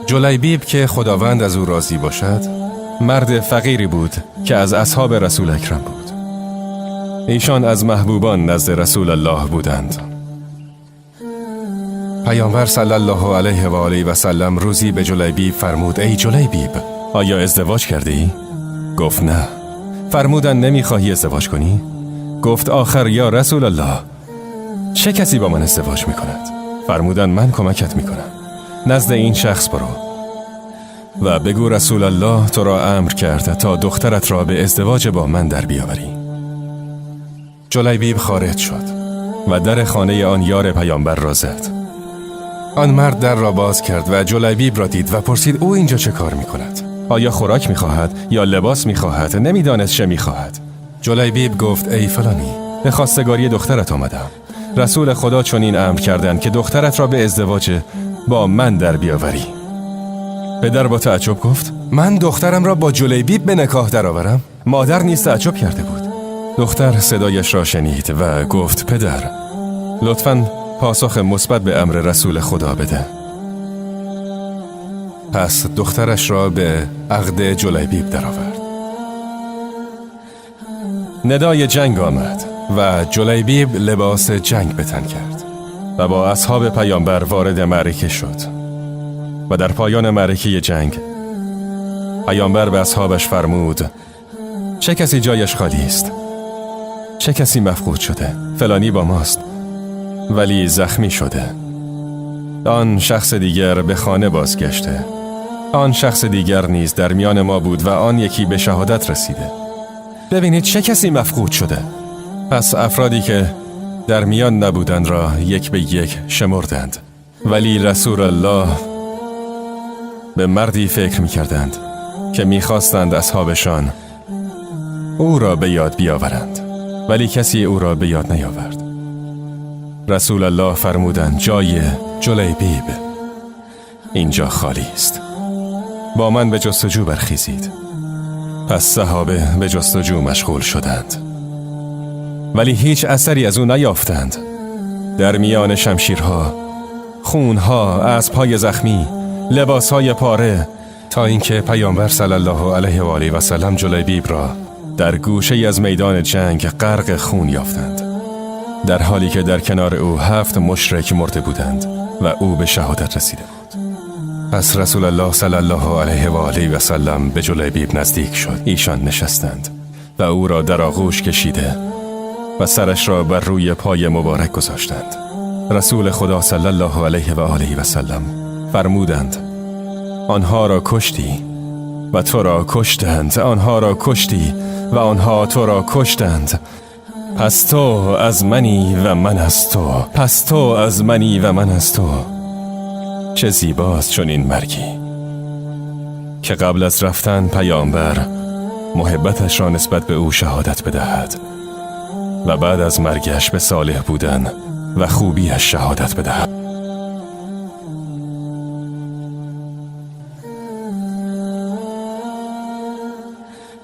جلیبیب که خداوند از او راضی باشد، مرد فقیری بود که از اصحاب رسول اکرم بود. ایشان از محبوبان نزد رسول الله بودند. پیامبر صلی الله علیه و آله و سلم روزی به جلیبیب فرمود: ای جلیبیب، آیا ازدواج کردی؟ گفت: نه. فرمودند: نمیخواهی ازدواج کنی؟ گفت: آخر یا رسول الله، چه کسی با من ازدواج میکند؟ فرمودند: من کمکت میکنم. نزد این شخص برو و بگو رسول الله تو را امر کرد تا دخترت را به ازدواج با من در بیاوری. جلیبیب خارج شد و در خانه آن یار پیامبر را زد. آن مرد در را باز کرد و جلیبیب را دید و پرسید: او اینجا چه کار می کند؟ آیا خوراک می خواهد یا لباس می خواهد؟ نمیدانست چه می خواهد. جلیبیب گفت: ای فلانی، به خواستگاری دخترت آمدم. رسول خدا چنین امر کردند که دخترت را به ازدواج با من در بیاوری. پدر با تعجب گفت: من دخترم را با جلیبیب به نکاح درآورم؟ مادر نیز تعجب کرده بود. دختر صدایش را شنید و گفت: پدر، لطفاً پاسخ مثبت به امر رسول خدا بده. پس دخترش را به عقد جلیبیب درآورد. ندای جنگ آمد و جلیبیب لباس جنگ به تن کرد و با اصحاب پیامبر وارد معرکه شد و در پایان معرکه جنگ پیامبر به اصحابش فرمود: چه کسی جایش خالی است؟ چه کسی مفقود شده؟ فلانی با ماست ولی زخمی شده. آن شخص دیگر به خانه بازگشته. آن شخص دیگر نیز در میان ما بود و آن یکی به شهادت رسیده. ببینید چه کسی مفقود شده. پس افرادی که در میان نبودند را یک به یک شمردند، ولی رسول الله به مردی فکر می کردند که میخواستند اصحابشان او را به یاد بیاورند، ولی کسی او را به یاد نیاورد. رسول الله فرمودند: جای جلیبیب اینجا خالی است، با من به جستجو برخیزید. پس صحابه به جستجو مشغول شدند، ولی هیچ اثری از او نیافتند. در میان شمشیرها، خونها، اسبهای زخمی، لباسهای پاره، تا اینکه پیامبر صلی الله علیه و آله و سلم جلیبیب را در گوشه از میدان جنگ غرق خون یافتند، در حالی که در کنار او 7 مشرک مرده بودند و او به شهادت رسیده بود. پس رسول الله صلی الله علیه و آله و سلم به جلیبیب نزدیک شد. ایشان نشستند و او را در آغوش کشیده و سرش را بر روی پای مبارک گذاشتند. رسول خدا صلی الله علیه و آله و سلم فرمودند: آنها را کشتی و تو را کشتند، آنها را کشتی و آنها تو را کشتند. پس تو از منی و من از تو، پس تو از منی و من از تو. چه زیباست چنین مرگی که قبل از رفتن پیامبر محبتش را نسبت به او شهادت بدهد و بعد از مرگش به صالح بودن و خوبیش شهادت بدهد.